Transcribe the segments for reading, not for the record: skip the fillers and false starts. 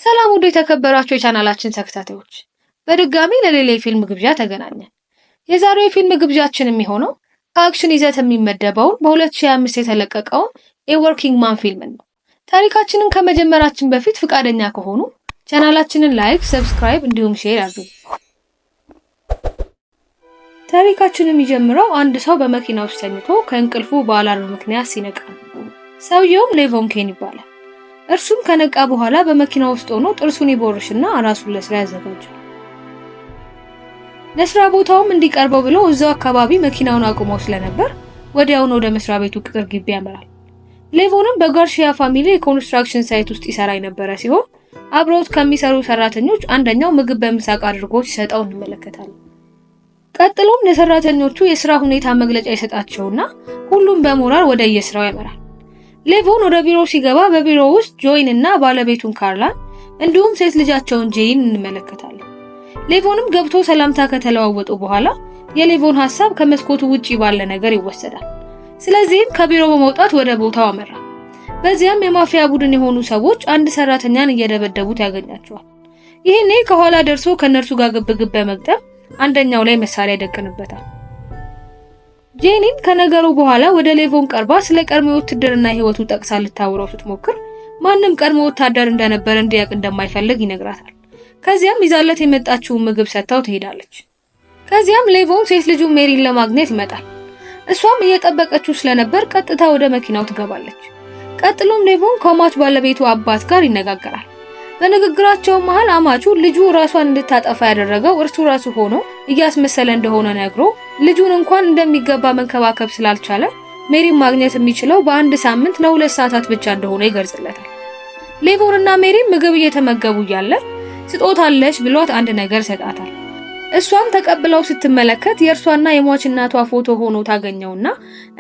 ሰላም ውድ የተከበራችሁ የቻናላችን ተከታታዮች፣ በድጋሚ ለሌላ የፊልም ግብዣ ተገናኘን። የዛሬው የፊልም ግብዣችን የሚሆነው ከ action ይዘት የሚመደበውን በ2025 የተለቀቀውን A Working Man ፊልምን ነው። ታሪካችንን ከመጀመራችን በፊት ፍቃደኛ ከሆኑ ቻናላችንን like፣ subscribe እንዲሁም share ያድርጉ። ታሪካችን የሚጀምረው አንድ ሰው በመኪና ውስጥ ተኝቶ ከእንቅልፉ በ alarm ምክንያት ሲነቃ ነው። ሰውየውም ሌቮን ኬን ይባላል። እርሱም ከነቃ በኋላ በመኪና ውስጥ ሆኖ ጥርሱን ይቦርሽና ራሱን ለስራ ያዘጋጃል። ለስራ ቦታውም እንዲቀርበው ብሎ እዛው አካባቢ መኪናውን አቁመው ስለነበር ወዲያውኑ ወደ መስሪያ ቤቱ ቅጥር ግቢ ያመራል። ሌቮንም በጋርሺያ family የ construction site ውስጥ ይሰራ የነበረ ሲሆን፣ አብረውት ከሚሰሩ ሰራተኞች አንደኛው ምግብ በምሳቃ አድርጎ ሲሰጠው እንመለከታለን። ቀጥሎም ለሰራተኞቹ የስራ ሁኔታ መግለጫ ይሰጣቸውና ሁሉም በሞራል ወደ የስራው ያመራል። ሌቮን ወደ ቢሮ ሲገባ በቢሮ ውስጥ ጆይን እና ባለቤቱን ካርላን እንዲሁም ሴት ልጃቸውን ጄኒን እንመለከታለን። ሌቮንም ገብቶ ሰላምታ ከተለዋወጡ በኋላ የሌቮን ሀሳብ ከመስኮቱ ውጪ ባለ ነገር ይወሰዳል። ስለዚህም ከቢሮ በመውጣት ወደ ቦታው አመራ። በዚያም የማፊያ ቡድን የሆኑ ሰዎች አንድ ሰራተኛን እየደበደቡት ያገኛቸዋል። ይህኔ ከኋላ ደርሶ ከእነርሱ ጋር ግብግብ በመግጠም አንደኛው ላይ መሳሪያ ይደቅንበታል። ጄኒም ከነገሩ በኋላ ወደ ሌቮን ቀርባ ስለ ቀድሞ የውትድርና ሕይወቱ ጠቅሳ ልታወራው ስትሞክር ማንም ቀድሞ ወታደር እንደነበረ እንዲያውቅ እንደማይፈልግ ይነግራታል። ከዚያም ይዛለት የመጣችውን ምግብ ሰጥታው ትሄዳለች። ከዚያም ሌቮን ሴት ልጁ ሜሪን ለማግኘት ይመጣል። እሷም እየጠበቀችው ስለነበር ቀጥታ ወደ መኪናው ትገባለች። ቀጥሎም ሌቮን ከሟች ባለቤቱ አባት ጋር ይነጋገራል። በንግግራቸው መሃል አማቹ ልጁ ራሷን እንድታጠፋ ያደረገው እርሱ ራሱ ሆኖ እያስመሰለ እንደሆነ ነግሮ፣ ልጁን እንኳን እንደሚገባ መንከባከብ ስላልቻለ ሜሪን ማግኘት የሚችለው በአንድ ሳምንት ለ2 ሰዓታት ብቻ እንደሆነ ይገልጽለታል። ሌቮን እና ሜሪ ምግብ እየተመገቡ እያለ ስጦታ አለሽ ብሏት አንድ ነገር ይሰጣታል። እሷም ተቀብላው ስትመለከት የእርሷና የሟች እናቷ ፎቶ ሆኖ ታገኘውና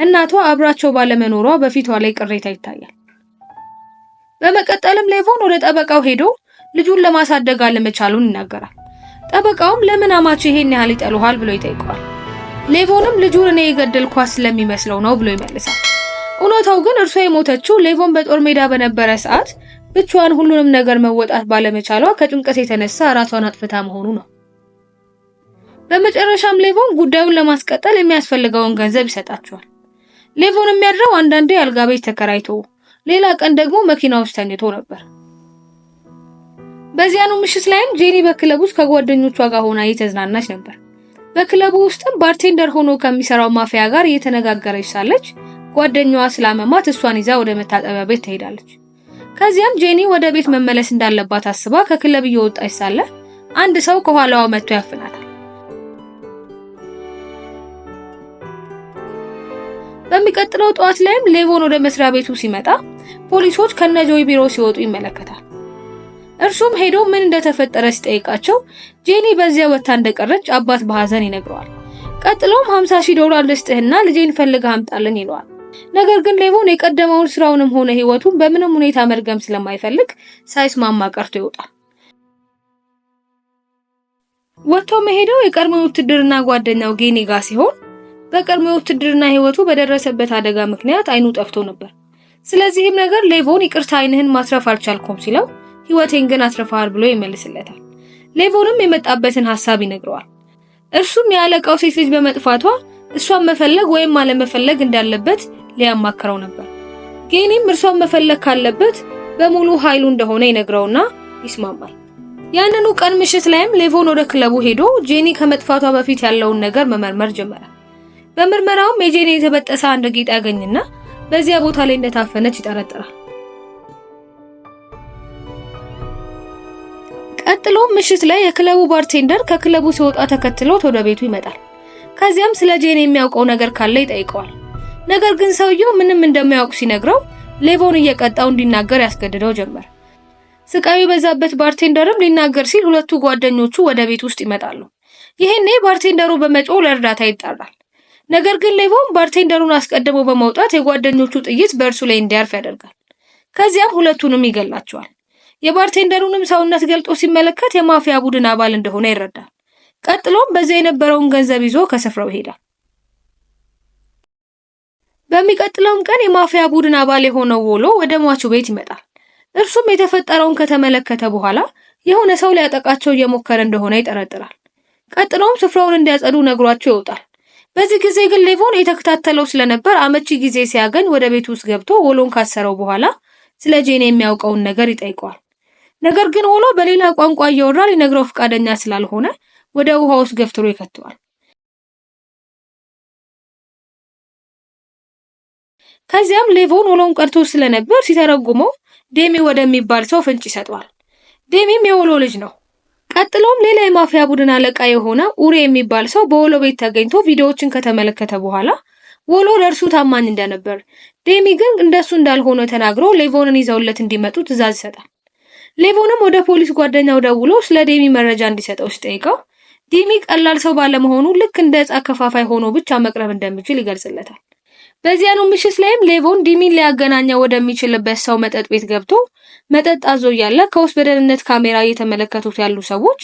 እናቷ አብራቸው ባለመኖሯ በፊቷ ላይ ቅሬታ ይታያል። በመቀጠልም ሌቮን ወደ ጠበቃው ሄዶ ልጁን ለማሳደግ አለመቻሉን ይናገራል። ጠበቃውም ለምን አማች ይሄን ያህል ይጠሉሃል ብሎ ይጠይቀዋል። ሌቮንም ልጁን እኔ የገደልኳት ስለሚመስለው ነው ብሎ ይመልሳል። እውነታው ግን እርሷ የሞተችው ሌቮን በጦር ሜዳ በነበረ ሰዓት ብቻዋን ሁሉንም ነገር መወጣት ባለመቻሏ ከጭንቀት የተነሳ ራሷን አጥፍታ መሆኑ ነው። በመጨረሻም ሌቮን ጉዳዩን ለማስቀጠል የሚያስፈልገውን ገንዘብ ይሰጣቸዋል። ሌቮን የሚያድረው አንዳንዴ አልጋ ቤት ተከራይቶ፣ ሌላ ቀን ደግሞ መኪና ውስጥ ተኝቶ ነበር። በዚያኑ ምሽት ላይም ጄኒ በክለብ ውስጥ ከጓደኞቿ ጋር ሆና እየተዝናናች ነበር። በክለቡ ውስጥም bartender ሆኖ ከሚሰራው ማፊያ ጋር እየተነጋገረች ሳለች ጓደኛዋ ስላመማት እሷን ይዛ ወደ መታጠቢያ ቤት ትሄዳለች። ከዚያም ጄኒ ወደ ቤት መመለስ እንዳለባት አስባ ከክለብ እየወጣች ሳለ አንድ ሰው ከኋላዋ መጥቶ ያፍናታል። በሚቀጥለው ጠዋት ላይም ሌቮን ወደ መስሪያ ቤቱ ሲመጣ ፖሊሶች ከነጆይ ቢሮ ሲወጡ ይመለከታል። እርሱም ሄዶ ምን እንደተፈጠረ ሲጠይቃቸው ጄኒ በዚያ ወጥታ እንደቀረች አባት በሐዘን ይነግረዋል። ቀጥሎም 50 ሺህ ዶላር ልስጥህና ልጄን ፈልገህ አምጣልን ይለዋል። ነገር ግን ሌቮን የቀደመውን ስራውንም ሆነ ህይወቱን በምንም ሁኔታ መድገም ስለማይፈልግ ሳይስማማ ቀርቶ ይወጣል። ወጥቶ መሄደው የቀድሞ ውትድርና ጓደኛው ጌኒ ጋር ሲሆን፣ በቀድሞ የውትድርና ህይወቱ በደረሰበት አደጋ ምክንያት አይኑ ጠፍቶ ነበር። ስለዚህም ነገር ሌቮን ይቅርታ፣ አይንህን ማትረፍ አልቻልኩም ሲለው ህይወቴን ግን አትርፈሃል ብሎ ይመልስለታል። ሌቮንም የመጣበትን ሐሳብ ይነግረዋል። እርሱም የአለቃው ሴት ልጅ በመጥፋቷ እሷን መፈለግ ወይም አለመፈለግ እንዳለበት ሊያማክረው ነበር። ጌኒም እርሷን መፈለግ ካለበት በሙሉ ኃይሉ እንደሆነ ይነግረውና ይስማማል። ያንኑ ቀን ምሽት ላይም ሌቮን ወደ ክለቡ ሄዶ ጄኒ ከመጥፋቷ በፊት ያለውን ነገር መመርመር ጀመረ። በምርመራውም የጄኒ የተበጠሰ አንድ ጌጥ ያገኝና በዚያ ቦታ ላይ እንደታፈነች ይጠረጥራል። ቀጥሎም ምሽት ላይ የክለቡ bartender ከክለቡ ሲወጣ ተከትሎት ወደ ቤቱ ይመጣል። ከዚያም ስለ ጄኒ የሚያውቀው ነገር ካለ ይጠይቀዋል። ነገር ግን ሰውየው ምንም እንደማያውቅ ሲነግረው ሌቮን እየቀጣው እንዲናገር ያስገድደው ጀመር። ስቃዩ የበዛበት bartender ም ሊናገር ሲል ሁለቱ ጓደኞቹ ወደ ቤት ውስጥ ይመጣሉ። ይሄኔ bartender ኡ በመጮህ ለእርዳታ ይጣራል። ነገር ግን ሌቮን bartender ኡን አስቀድሞ በመውጣት የጓደኞቹ ጥይት በእርሱ ላይ እንዲያርፍ ያደርጋል። ከዚያም ሁለቱንም ይገላቸዋል። የ bartender ኡንም ሰውነት ገልጦ ሲመለከት የማፊያ ቡድን አባል እንደሆነ ይረዳል። ቀጥሎም በዚያ የነበረውን ገንዘብ ይዞ ከስፍራው ይሄዳል። በሚቀጥለውም ቀን የማፊያ ቡድን አባል የሆነው ወሎ ወደ ሟቹ ቤት ይመጣል። እርሱም የተፈጠረውን ከተመለከተ በኋላ የሆነ ሰው ሊያጠቃቸው እየሞከረ እንደሆነ ይጠረጥራል። ቀጥሎም ስፍራውን እንዲያጸዱ ነግሯቸው ይወጣል። በዚህ ጊዜ ግን ሌቮን የተከታተለው ስለነበር አመቺ ጊዜ ሲያገኝ ወደ ቤቱ ውስጥ ገብቶ ወሎን ካሰረው በኋላ ስለ ጄኒ የሚያውቀውን ነገር ይጠይቀዋል። ነገር ግን ወሎ በሌላ ቋንቋ እያወራ ሊነግረው ፈቃደኛ ስላልሆነ ወደ ውሃ ውስጥ ገፍትሮ ይከተዋል። ከዚያም ሌቮን ወሎን ቀድቶ ስለነበር ሲተረጉመው ዴሚ ወደሚባል ሰው ፍንጭ ይሰጠዋል። ዴሚም የወሎ ልጅ ነው። ቀጥሎም ሌላ የማፊያ ቡድን አለቃ የሆነ ኡሪ የሚባል ሰው በወሎ ቤት ተገኝቶ ቪዲዮዎችን ከተመለከተ በኋላ ወሎ ለእርሱ ታማኝ እንደነበር፣ ዴሚ ግን እንደሱ እንዳልሆነ ተናግሮ ሌቮንን ይዘውለት እንዲመጡ ትዕዛዝ ይሰጣል። ሌቮንም ወደ ፖሊስ ጓደኛው ደውሎ ስለ ዴሚ መረጃ እንዲሰጠው ሲጠይቀው ዴሚ ቀላል ሰው ባለመሆኑ ልክ እንደ ዕፅ አከፋፋይ ሆኖ ብቻ መቅረብ እንደሚችል ይገልጽለታል። በዚያኑ ምሽት ላይም ሌቮን ዲሚን ሊያገናኘው ወደሚችልበት ሰው መጠጥ ቤት ገብቶ መጠጥ አዞ እያለ ከውስጥ በደህንነት ካሜራ እየተመለከቱት ያሉ ሰዎች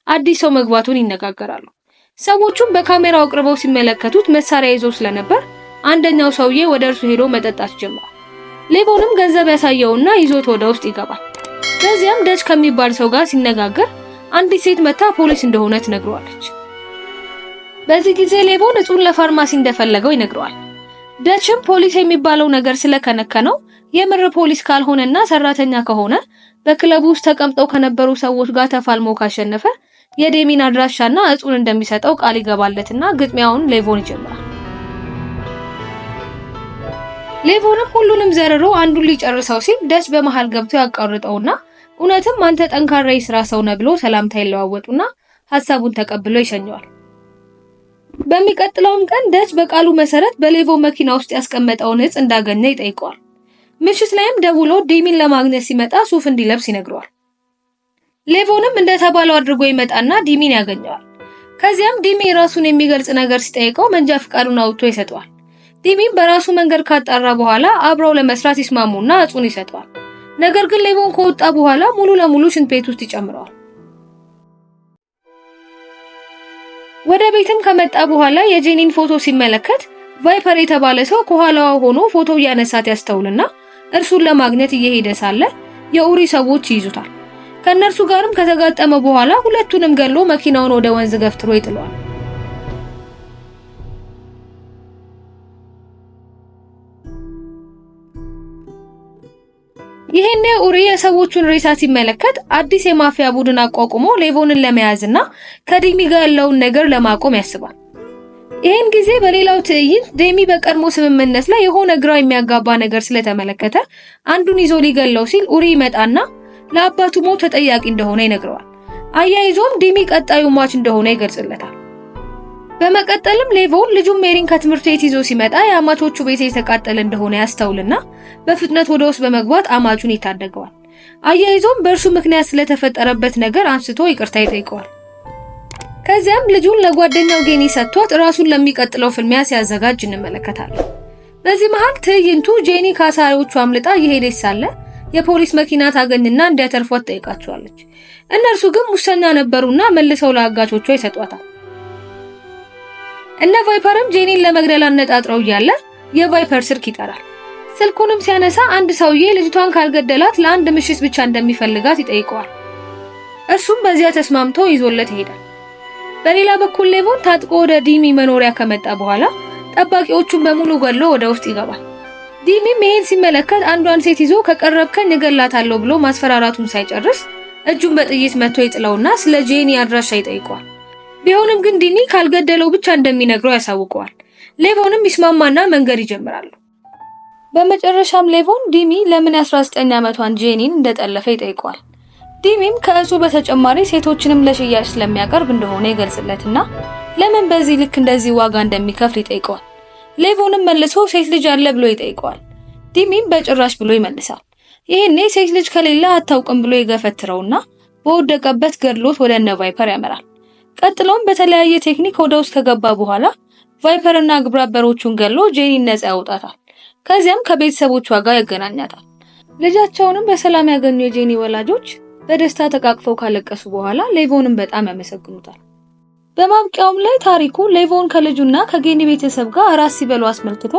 አዲስ ሰው መግባቱን ይነጋገራሉ። ሰዎቹም በካሜራው አቅርበው ሲመለከቱት መሳሪያ ይዞ ስለነበር አንደኛው ሰውዬ ወደ እርሱ ሄዶ መጠጣት ጀምሯል። ሌቮንም ገንዘብ ያሳየውና ይዞት ወደ ውስጥ ይገባል። በዚያም ደች ከሚባል ሰው ጋር ሲነጋገር አንዲት ሴት መታ ፖሊስ እንደሆነ ትነግረዋለች። በዚህ ጊዜ ሌቮን እጹን ለፋርማሲ እንደፈለገው ይነግረዋል። ደችም ፖሊስ የሚባለው ነገር ስለከነከነው የምር ፖሊስ ካልሆነና ሰራተኛ ከሆነ በክለቡ ውስጥ ተቀምጠው ከነበሩ ሰዎች ጋር ተፋልሞ ካሸነፈ የዴሚን አድራሻና እጹን እንደሚሰጠው ቃል ይገባለትና ግጥሚያውን ሌቮን ይጀምራል። ሌቮንም ሁሉንም ዘርሮ አንዱን ሊጨርሰው ሲል ደች በመሃል ገብቶ ያቋርጠውና እውነትም አንተ ጠንካራ የስራ ሰው ነህ ብሎ ሰላምታ ይለዋወጡና ሐሳቡን ተቀብሎ ይሸኘዋል። በሚቀጥለውም ቀን ደች በቃሉ መሰረት በሌቮ መኪና ውስጥ ያስቀመጠውን እጽ እንዳገኘ ይጠይቀዋል። ምሽት ላይም ደውሎ ዴሚን ለማግኘት ሲመጣ ሱፍ እንዲለብስ ይነግረዋል። ሌቮንም እንደተባለው አድርጎ ይመጣና ዲሚን ያገኘዋል። ከዚያም ዲሚ ራሱን የሚገልጽ ነገር ሲጠይቀው መንጃ ፍቃዱን አውጥቶ ይሰጠዋል። ዲሚን በራሱ መንገድ ካጣራ በኋላ አብረው ለመስራት ይስማሙና እጹን ይሰጠዋል። ነገር ግን ሌቮን ከወጣ በኋላ ሙሉ ለሙሉ ሽንት ቤት ውስጥ ይጨምረዋል። ወደ ቤትም ከመጣ በኋላ የጄኒን ፎቶ ሲመለከት ቫይፐር የተባለ ሰው ከኋላዋ ሆኖ ፎቶ እያነሳት ያስተውልና እርሱን ለማግኘት እየሄደ ሳለ የኡሪ ሰዎች ይይዙታል። ከእነርሱ ጋርም ከተጋጠመ በኋላ ሁለቱንም ገሎ መኪናውን ወደ ወንዝ ገፍትሮ ይጥለዋል። ይሄኔ ኡሪ የሰዎቹን ሬሳ ሲመለከት አዲስ የማፊያ ቡድን አቋቁሞ ሌቮንን ለመያዝና ከዲሚ ጋር ያለውን ነገር ለማቆም ያስባል። ይሄን ጊዜ በሌላው ትዕይንት ዴሚ በቀድሞ ስምምነት ላይ የሆነ ግራ የሚያጋባ ነገር ስለተመለከተ አንዱን ይዞ ሊገለው ሲል ኡሪ ይመጣና ለአባቱ ሞት ተጠያቂ እንደሆነ ይነግረዋል። አያይዞም ዲሚ ቀጣዩ ሟች እንደሆነ ይገልጽለታል። በመቀጠልም ሌቮን ልጁን ሜሪን ከትምህርት ቤት ይዞ ሲመጣ የአማቾቹ ቤት የተቃጠለ እንደሆነ ያስተውልና በፍጥነት ወደ ውስጥ በመግባት አማቹን ይታደገዋል። አያይዞም በእርሱ ምክንያት ስለተፈጠረበት ነገር አንስቶ ይቅርታ ይጠይቀዋል። ከዚያም ልጁን ለጓደኛው ጌኒ ሰጥቶት ራሱን ለሚቀጥለው ፍልሚያ ሲያዘጋጅ እንመለከታለን። በዚህ መሃል ትዕይንቱ ጄኒ ከአሳሪዎቹ አምልጣ እየሄደች ሳለ የፖሊስ መኪና ታገኝና እንዲያተርፏት ትጠይቃቸዋለች። እነርሱ ግን ሙሰኛ ነበሩና መልሰው ለአጋቾቿ ይሰጧታል። እነ ቫይፐርም ጄኒን ለመግደል አነጣጥረው እያለ የቫይፐር ስልክ ይጠራል። ስልኩንም ሲያነሳ አንድ ሰውዬ ልጅቷን ካልገደላት ለአንድ ምሽት ብቻ እንደሚፈልጋት ይጠይቀዋል። እርሱም በዚያ ተስማምቶ ይዞለት ይሄዳል። በሌላ በኩል ሌቮን ታጥቆ ወደ ዲሚ መኖሪያ ከመጣ በኋላ ጠባቂዎቹን በሙሉ ገድሎ ወደ ውስጥ ይገባል። ዲሚም ይሄን ሲመለከት አንዷን ሴት ይዞ ከቀረብከኝ እገላታለሁ ብሎ ማስፈራራቱን ሳይጨርስ እጁን በጥይት መትቶ ይጥለውና ስለ ጄኒ አድራሻ ይጠይቀዋል። ቢሆንም ግን ዲሚ ካልገደለው ብቻ እንደሚነግረው ያሳውቀዋል። ሌቮንም ይስማማና መንገድ ይጀምራሉ። በመጨረሻም ሌቮን ዲሚ ለምን የ19 ዓመቷን ጄኒን እንደጠለፈ ይጠይቀዋል። ዲሚም ከእጹ በተጨማሪ ሴቶችንም ለሽያጭ ስለሚያቀርብ እንደሆነ ይገልጽለትና ለምን በዚህ ልክ እንደዚህ ዋጋ እንደሚከፍል ይጠይቀዋል። ሌቮንም መልሶ ሴት ልጅ አለ ብሎ ይጠይቀዋል። ዲሚም በጭራሽ ብሎ ይመልሳል። ይሄኔ ሴት ልጅ ከሌለ አታውቅም ብሎ ይገፈትረውና በወደቀበት ገድሎት ወደ እነ ቫይፐር ያመራል። ቀጥሎም በተለያየ ቴክኒክ ወደ ውስጥ ከገባ በኋላ ቫይፐርና ግብረአበሮቹን ገድሎ ጄኒን ነፃ ያወጣታል። ከዚያም ከቤተሰቦቿ ጋር ያገናኛታል። ልጃቸውንም በሰላም ያገኙ የጄኒ ወላጆች በደስታ ተቃቅፈው ካለቀሱ በኋላ ሌቮንን በጣም ያመሰግኑታል። በማብቂያውም ላይ ታሪኩ ሌቮን ከልጁና ከጄኒ ቤተሰብ ጋር እራት ሲበሉ አስመልክቶ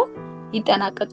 ይጠናቀቃል።